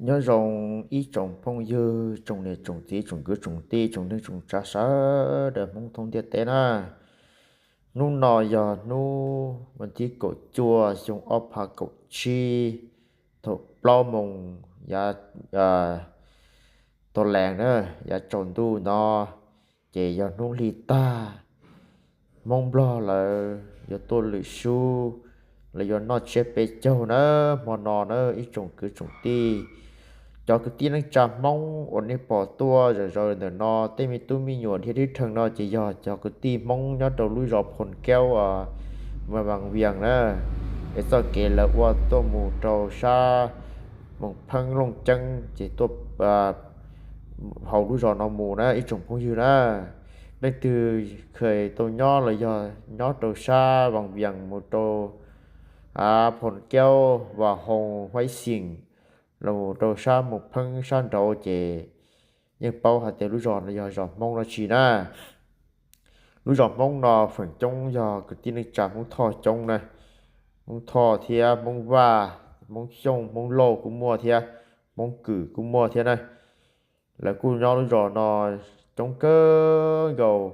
Nyob zoo ib tsoom phooj ywg, tsoom niam tsoom txiv, tsoom kwv tsoom tij, tsoom neej tsoom tsav sawv daws Hmoob thoob ntiaj teb na. Hnub no yog hnub vas thib kaum cuaj xyoo ob phav kaum tsib, thaum plaub moos yav tag lees na, yav tsaus ntuj no, ces yog hnub hli tag. Hmoob Nplog lawv yuav tuaj lwm sub, lawv yuav noj tsiab peb caug na, hmo no na ib tsoom kwv tsoom tij. Cov kwv tij neej tsa Hmoob uas nej pom tuaj zom zaws ntawm no, tej me tub me nyuam dhia dib rhees no ces yog cov kwv tij Hmoob nyob rau lub zos Phoo Kaub, Mus Vas Vias na. Es txoj kev lawv ua tuaj mus rau sab Moos Pheeb Looj Ceeb ces tuaj hauv lub zos no mus na ib tsoom phooj ywg na. Leej twg kheev tau nyob los yog nyob rau sab Vas Vias mus rau Phoo Kaub, Vas Hoos, Huaib Xeem, los mus rau sab Moos Pheeb sab nraud ces yeej paub hais tias lub zos no yog zos Hmoob dab tsi na. Lub zos Hmoob no feem coob yog kwv tij neej tsa Hmoob Thoj coob na. Hmoob Thoj thiab Hmoob Vaj, Hmoob Xyooj, Hmoob Lauj kuj muaj thiab, Hmoob Kwm kuj muaj thiab na. Lawv kuj nyob lub zos no coob kawg nkaus,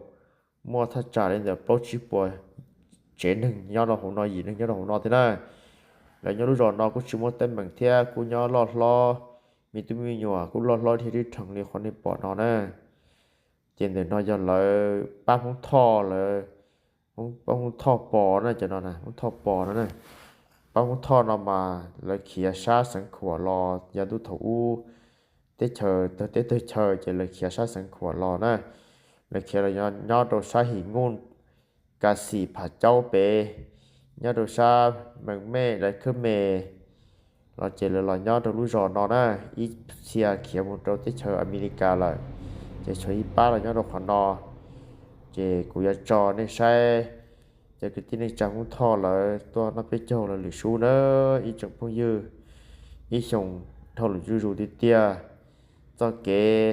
muaj thaj tsam li ntawm plaub tsib puas tsev neeg nyob rau hauv no, yim neeg nyob rau hauv no thiab na. Lawv nyob lub zos no kuj tsis muaj teeb meem thiab kuj nyob loj hlob, me tub me nyuam kuj loj hlob dhia dib rhees li qhov nej pom no na. Ces ntawm no yog lawv pab Hmoob Thoj, lawv pab Hmoob Thoj pos na, cov no Hmoob Thoj pos no na. Pab Hmoob Thoj no mas lawv khiav sab Xeev Khuam los yav ntuj thaum ub, teb chaws tawg teb tawg chaw ces lawv khiav sab Xeev Khuam los na. Lawv khiav los nyob rau sab Him Nuj, Kas Xim, Phav Caub pem, nyob rau sab Mees Mej, Dais Khawb Mes los ces lawv los nyob rau lub zos no na. Ib txhia khiav mus rau teb chaws Amelikas lawm, ces tshuav ib pab los nyob rau qhov no. Ces kuv yuav tso nej saib cov kwv tij neej tsa Hmoob Thoj lawv tuaj noj peb caug lawv lwm sub na ib tsoom phooj ywg. Ib xyoos dhau lwm zuj zus tiag tiag. Txoj kev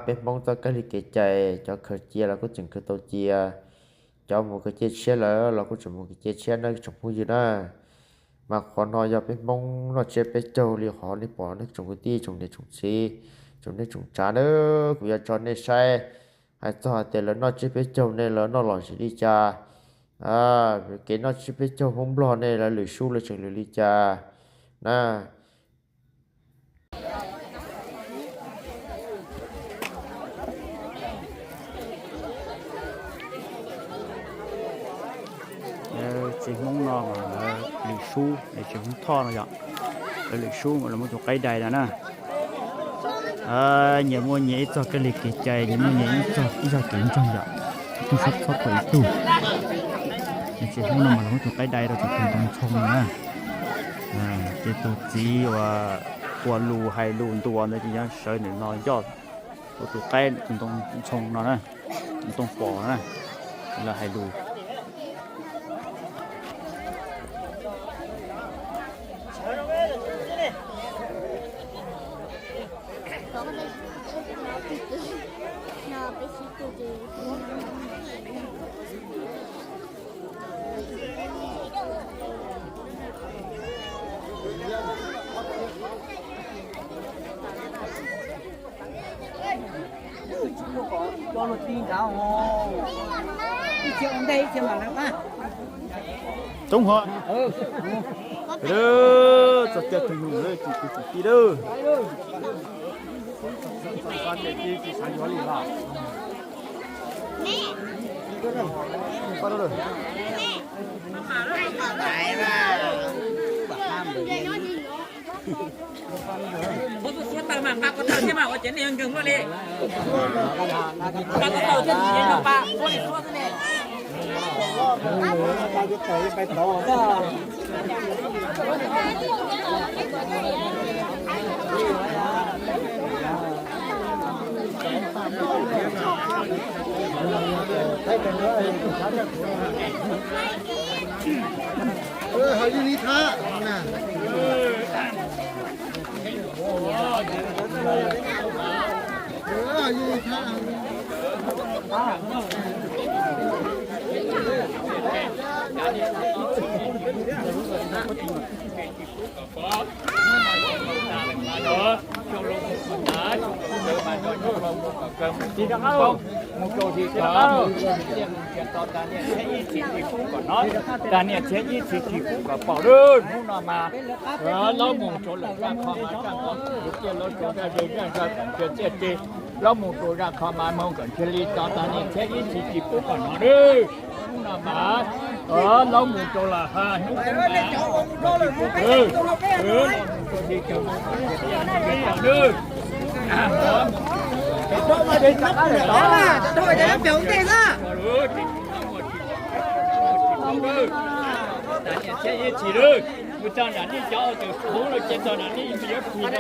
peb Hmoob txoj kab li kev cai, cov khaws cia los kuj tseem khaws tau cia, cov mus kav cia tshiab lawm los kuj tseem mus kav cia tshiab na ib tsoom phooj ywg na. Mas qhov no yog peb Hmoob noj tsiab peb caug li qhov nej pom nej tsoom kwv tij tsoom niam tsoom txiv, tsoom neej tsoom tsav na. Kuv yuav tso nej saib hais txog hais tias lawv noj tsiab peb caug ne lawv noj lom zem li cas, kev noj tsiab peb caug Hmoob Nplog ne lawv lwm sub lawv tseem lwm li cas na. Tsev Hmoob no mas lawv lwm sub, tsev Hmoob Thoj no yog lawv lwm sub mas lawv muab tus qaib dai no na. Nyias muaj nyias ib txoj kab li kev cai, nyias muaj nyias ib txoj ib zaj kev ntseeg yom. Tub sab txhob pom ib tug. Tsev Hmoob no mas lawv muab tus qaib dai rau tus ntoo ntxhoo na. Ces tus txiv uas ua lus hais lus ntuas ntawd ces yog sawv ntawm no ncoj tus qaib tus ntoo ntxhoo no na, tus ntoo pos na, lawv hais lus. Toob hov, txog caij tug yug lawm tus kwv tus tij lawm. Kuv tus suav tawm mas nqa kuv tawm thiab mas ua ces nej yuav nkeeg luaj li. Nqa kuv tawm thiab tsis nkeeg pa ua li suav xwb ne. Mus rau hli tod, mus txog tag niam txhiab ib txhis tsis pub kom hnov, tag niam txhiab ib txhis tsis pub kom pom lawm. Hnub no mas lob mus rau lawm zaj qhov mas zaj qhov tiaj lob rau zaj ze zaj zaj kom nrhiav txiaj tseg, lob mus rau zaj qhov mas moog kom nrhiav li tod tag niam txhiab ib txhis tsis pub kom hnov lawm. Hnub no mas lob mus rau lawm ha, hnub no mas lob mus rau hli tod, tag niam txhiab ib txhis lawm. Mus txog nram nej cov ua tawm hauv lawm ces txog nram nej yuav phim no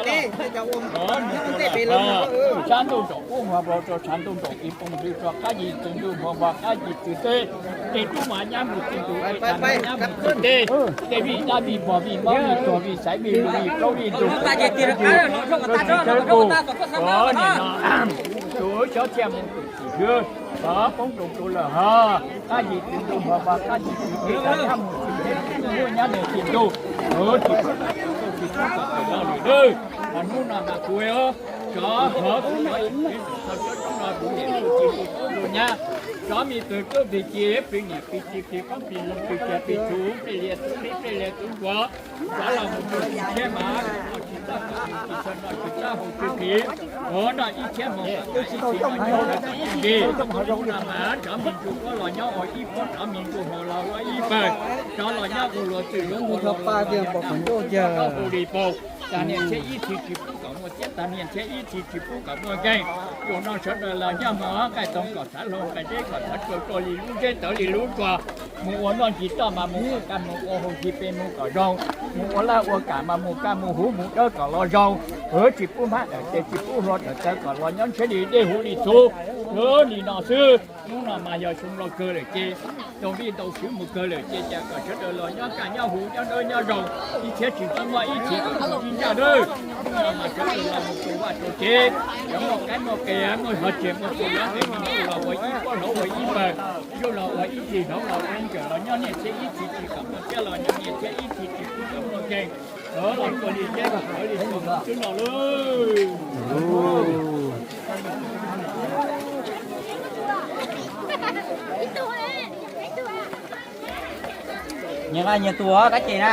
los. Tshav ntuj nraum ub hmo npog rau tshav ntuj nraum i, poob ntws rau qab yim txwv ntuj hmo npog qab yim txwv teb, tej roob mas nyab mus txwv ntuj, tej nyab mus txwv teb, tej vij dab vij pog vij mob vij tuag vij xaiv vij lug vij plaub vij ntug, rau tsis thawb tus, nim no tus xyov txhiaj mus tus xwb, poob rau tus lawm hos, qab yim txwv ntuj hmo npog qab yim txwv teb, nyab mus txwv teb, nyab mus txwv ntuj, tsis pub kom tub tsis pub kom tawm lo lwm lawm. Hnub no mas kuv os, tsov hov kuv cov ib tug txog cov roob no kuv niam tub tsis tub tub nyab, tsov me tug tub plig ci plig niam plig txiv plig qoob plig loo plig kiag plig txhuv plig lias txhuv plig plig lias txhuv nkuav, tsov los mus rau tsis txhiab mas, tsis txhob kom tsis txhob noj tsis txhob haus tsis plig, hov noj ib txhiab moos kom tub ib txhiab moos kom tub ntsis. Hnub no mas tsov me ntsuj kuab los nyob ua ib pob, tsov me ntsuj hluas los ua ib pawg, tsov los nyob ua luag twm luag ua luag los nyob ua ib pob hauv li paug. Tag niam txhiab ib txhis tsis pub kom muaj txiab, tag niam txhiab ib txhis tsis pub kom muaj nkeeg. Zaum no sawv daws los nyob hmo nqaij toog kom txhav hlau, nqaij zeb kom txhav tsua, tsua li lub zeb tawv li lub tsua, mus ua noj ntsis toj mas mus kom kaj, mus ua haus ntsis pe mus kom zoo, mus ua laj ua kam mas mus kaj mus huv mus dawb kom los zoo. Hov tsis pub hmab dawm tes tsis pub hlua dawm taw kom los nyob ntshiab li dej huv li txhuv. Nim no xwb, hnub no mas yog xyoo laus kawg lawm ces, tau vij tau sub mus kawg lawm ces cas kom sawv daws los nyob kaj nyob huv nyob dawb nyob zoo, ib txhiab tsis txhob muaj ib txhis kom ib ntsaj lawm. Hnub no mas sawv daws los mus rau vaj rau tsev, cov muaj qaib muaj qe muaj hov tsev muaj txhuv los peb me ntsuj los ua ib pob hluas ua ib pawg, ntsuj los ua ib txhis hluas los ua nkawm los nyob niam txhiab ib txhis tsis kom muaj txiab los nyob niam txhiab ib txhis tsis pub kom muaj nkeeg. Los ua li teb los ua li xwb no lawm. Nyias nqa nyias tus kab ces na.